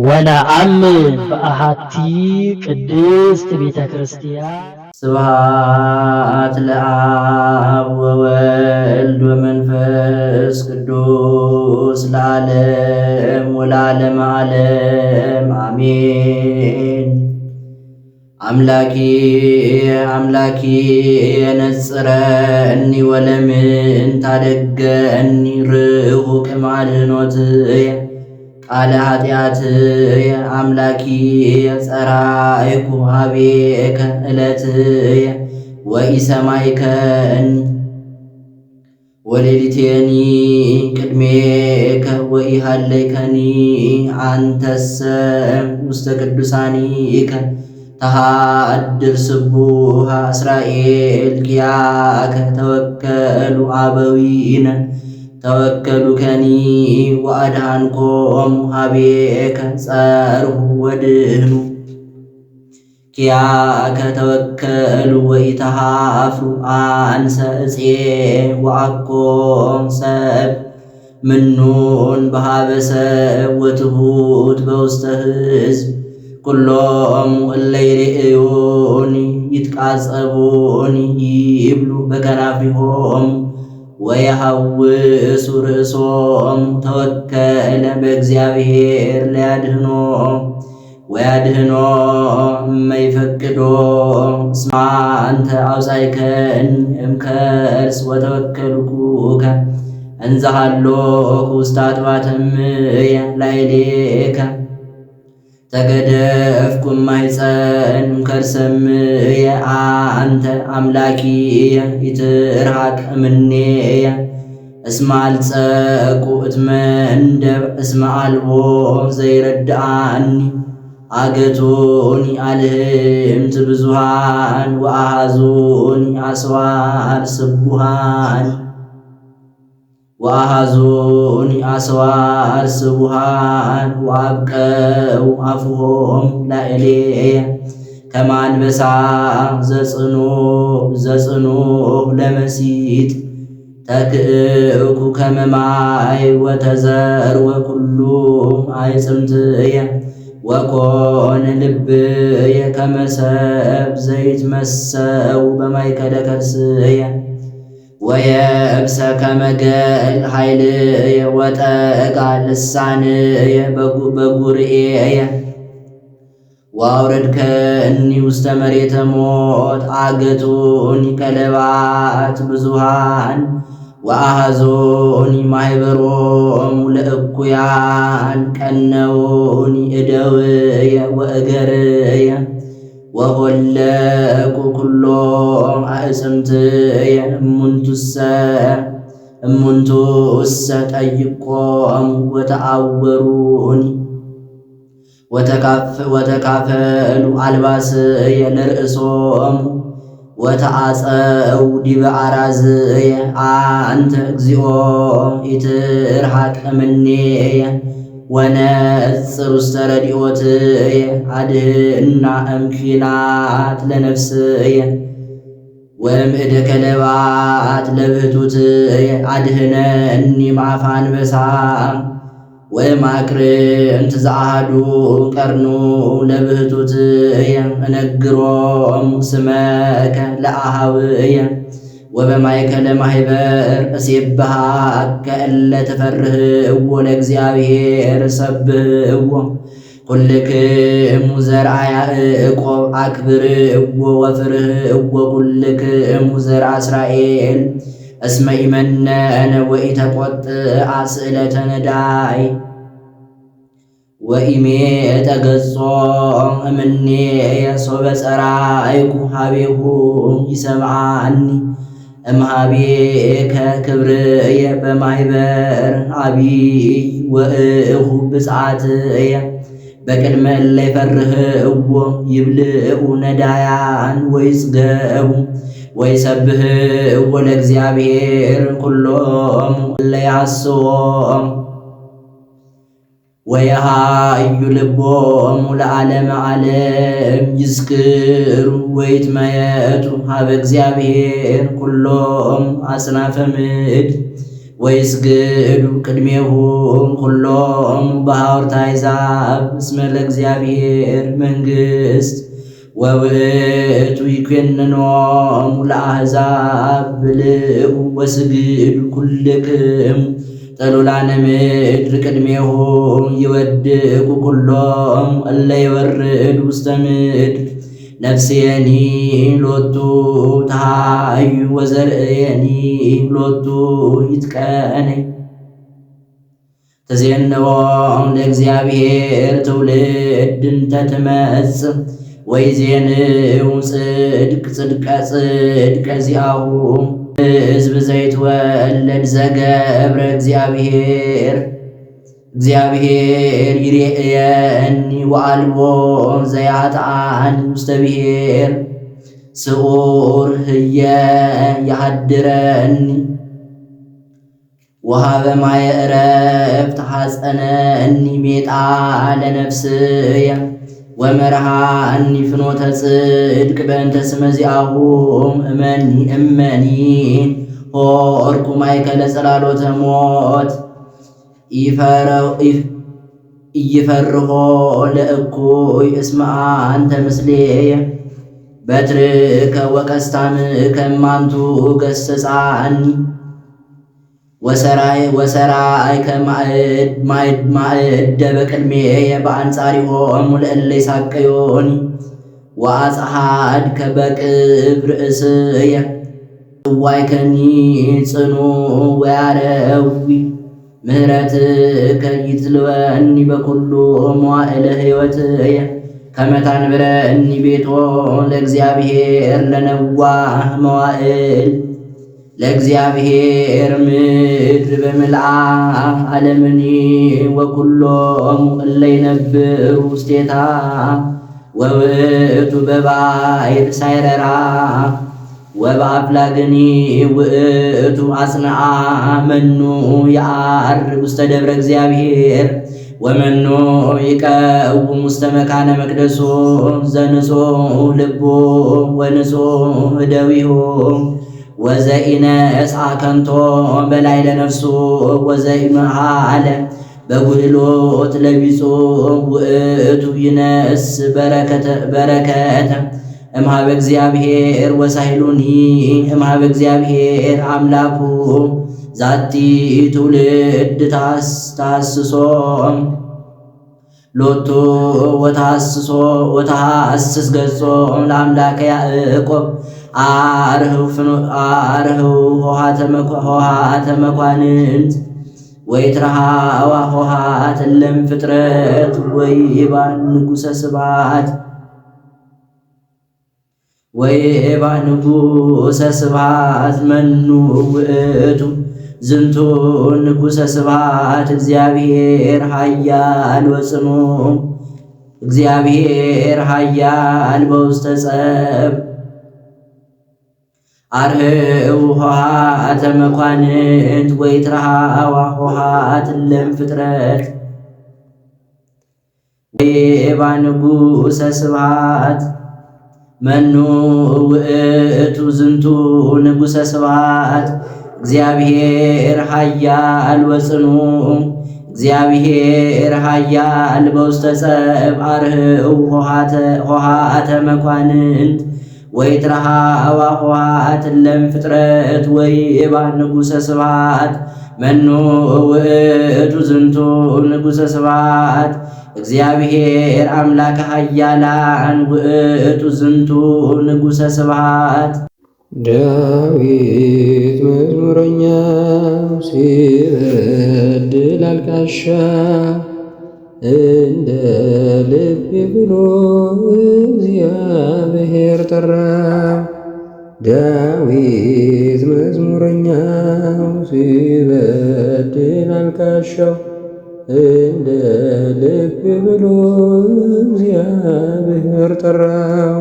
ወነአምን በአሐቲ ቅድስት ቤተ ክርስቲያን። ስብሐት ለአብ ወወልድ ወመንፈስ ቅዱስ ለዓለም ወለዓለመ ዓለም አሜን። አምላኪ አምላኪ የነጽረኒ ወለምን ታደገኒ ርሁቅ ማድኅኖትየ ቃለ ኃጢአትየ አምላኪ ጸራይኩ ኀቤከ ዕለትየ ወኢሰማይከኒ ወሌሊቴኒ ቅድሜከ ወኢሃለይከኒ አንተሰ ውስተ ቅዱሳኒከ ተሃድር ስቡሃ እስራኤል ኪያከ ተወከሉ አበዊነ ተወከሉከኒ ወአድኃንኮሙ ኀቤከ ጸርሁ ወድህኑ ኪያከ ተወከሉ ወኢተሃፍሩ አንሰ እፄ ወአኮ ሰብ ምኑን በሃበ ሰብ ወትሑት በውስተ ሕዝብ ኩሎሙ እለ ይሬእዩኒ ይትቃጸቡኒ ይብሉ በከናፍሪሆሙ ወየሐውሱ ርእሶሙ ተወከለ በእግዚአብሔር ለያድህኖ ወያድህኖ እመይፈቅዶ እስመ አንተ አውፃእከኒ እምከርስ ወተወከልኩከ እንዘ ሀሎኩ ውስተ አጥባተ እምየ ላዕሌከ ተገደፍኩ እማኅፀን እምከርሰ እምየ አንተ አምላኪየ ኢትርሐቅ እምኔየ እስመ አልጸቁ እትመንደብ እስመ አልቦ ዘይረድአኒ አገቶኒ አልህምት ብዙሃን ወአሃዞኒ አስዋር ስቡሃን ወአሃዞኒ አስዋር ስቡሃን ወአብቀው አፍሆሙ ላዕሌየ ከመ አንበሳ ዘጽኑዕ ለመሲጥ ተክእኩ ከመ ማይ ወተዘርወ ኩሉ አዕጽምትየ ወኮነ ልብየ ከመ ሰብ ዘይትመሰው በማእከለ ከርስየ ወየብሰ ከመ ገል ኃይልየ ወጠጋ ልሳንየ በጉርኤየ ወአውረድከኒ ውስተ መሬተ ሞት አገቱኒ ከለባት ብዙሃን ወአሃዞኒ ማኅበሮሙ ለእኩያን ቀነውኒ እደውየ ወእገርየ ወሆለቁ ኩሎ አዕጽምትየ እሙንቱሰ ጠይቆሙ ወተአወሩኒ ወተካፈሉ አልባስየ ለርእሶሙ ወተአፀው ዲበ አራዝየ አንተ እግዚኦ ኢትርሐቅ እምኔየ ወነጽር ውስተ ረድኤትየ አድኅና እምኪናት ለነፍስየ ወእምእደ ከለባት ለብህቱትየ አድኅነኒ እምአፈ አንበሳ ወእምአቅርንት ዘአሐዱ ቀርኑ ለብህቱትየ እነግሮሙ ስመከ ለአሃውየ ወበማእከለ ማኅበር እሴብሐከ እለ ትፈርህዎ ለእግዚአብሔር ሰብህዎ ኩልክሙ ዘርአ ያዕቆብ አክብርዎ ወፍርህዎ ኩልክሙ ዘርአ እስራኤል እስመ ኢመነነ ወኢተቈጥአ ስእለተ ነዳይ ወኢሜጠ ገጾ እምኔየ ሶበ ጸራይኩ ኀቤሁ ይሰምዓኒ እምኀቤከ ክብርየ በማኅበር ዐቢይ ወእሁ ብፅዓትየ በቅድመ እለ ይፈርህዎ ይብልዑ ነዳያን ወይጽገቡ ወይሰብህዎ ለእግዚአብሔር ኩሎሙ እለ ይሐስዎ ወየሃዩ ልቦሙ ለዓለመ ዓለም ይዝክሩ ወይትመየጡ ሀበ እግዚአብሔር ኩሎሙ አጽናፈ ምድር። ወይስግዱ ቅድሜሁ ኩሎሙ በሐውርተ አሕዛብ እስመ ለእግዚአብሔር መንግሥት ወውእቱ ይኮንኖሙ ለአሕዛብ። ብልዑ ወስግዱ ኩልክሙ ጥሉላነ ምድር ቅድሜሁ። ይወድቁ ኩሎሙ እለ ይወርዱ ውስተ ምድር። ነፍስየኒ ሎቱ ተሃዩ ወዘርእየኒ ሎቱ ይትቀነይ። ተዜንዎ ለእግዚአብሔር ትውልድ እንተ ትመጽእ ወይዜንው ጽድቅ ጽድቀ ጽድቀ ዚአሁ። ሕዝብ ዘይትወለድ ዘገብረ እግዚአብሔር። እግዚአብሔር ይሬእየኒ ወአልቦ ዘያጥአኒ ውስተ ብሔር። ስዑር ህየ ያሃድረኒ ወሃበ ማየ ዕረፍት ሐፀነኒ። ሜጣ ለነፍስየ ወመርሃኒ ፍኖተ ጽድቅ በእንተ ስመ ዚአሁ። እመኒ እመኒ ሆርኩ ማእከለ ጽላሎተ ሞት ኢይፈርሆ ለእኩይ እስመ አንተ ምስሌየ። በትርከ ወቀስታምከ እማንቱ ገሰጻኒ። ወሰራይከ ማእደ በቅድሜየ በአንጻሪሆሙ ለእለ ይሳቀዮኒ። ወአጽሐድከ በቅብ ርእስየ። ጽዋይከኒ ጽኑ ወያረዊ። ምህረትከ ይትልወኒ በኩሉ መዋዕለ ሕይወትየ። ከመ ታንብረኒ ቤቶ ለእግዚአብሔር ለነዋህ መዋዕል። ለእግዚአብሔር ምድር በምልዓ ዓለምኒ ወኩሎሙ እለ ይነብሩ ውስቴታ። ወውእቱ በባሕር ሳይረራ ወበአፍላግኒ ውእቱ አጽንዓ። መኑ የዐርግ ውስተ ደብረ እግዚአብሔር ወመኑ ይቀውም ውስተ መካነ መቅደሱ? ዘንጹሕ ልቡ ወንጹሕ እደዊሁ ወዘኢነስአ ከንቶ በላዕለ ነፍሱ ወዘኢመሃለ በጉድሎት ለቢጹ ውእቱ ይነስ በረከተ እምሃበ እግዚአብሔር ወሳይሉኒ እምሃበ እግዚአብሔር አምላኩ። ዛቲ ትውልድ ታስሶ ሎቱ ወታስሶ ወታስስ ገጾ ለአምላከ ያዕቆብ። አርህው ሆሃተ መኳንንት ወይትረሃዋ ሆሃት እለም ፍጥረት። ወይባ ንጉሰ ስብሐት፣ ወይባ ንጉሰ ስብሐት። መኑ ውእቱ ዝንቱ ንጉሰ ስብሐት? እግዚአብሔር ኃያል ወጽኑ፣ እግዚአብሔር ኃያል በውስተ ጸብ። አርህው ሆሃተ መኳንንት ወይትረሃዋ ሆሃት እለም ፍጥረት ወይባ ንጉሰ ስብሐት። መኑ ውእቱ ዝንቱ ንጉሰ ስብሐት? እግዚአብሔር ኃያል ወጽኑ፣ እግዚአብሔር ኃያል በውስተ ጸብ። አርህው ሆሃተ መኳንንት ወይትረሃዋ ሆሃት እለም ፍጥረት ወይባ ንጉሰ ስብሐት። መኑ ውእቱ ዝንቱ ንጉሰ ስብሐት? እግዚአብሔር አምላከ ኃያላን ውእቱ ዝንቱ ንጉሰ ስብሐት። ዳዊት መዝሙረኛው ሲበድል አልቃሻ እንደ ልቤ ብሎ እግዚአብሔር ጠራው። ዳዊት መዝሙረኛው ሲበድል አልቃሻው እንደ ልቤ ብሎ እግዚአብሔር ጠራው።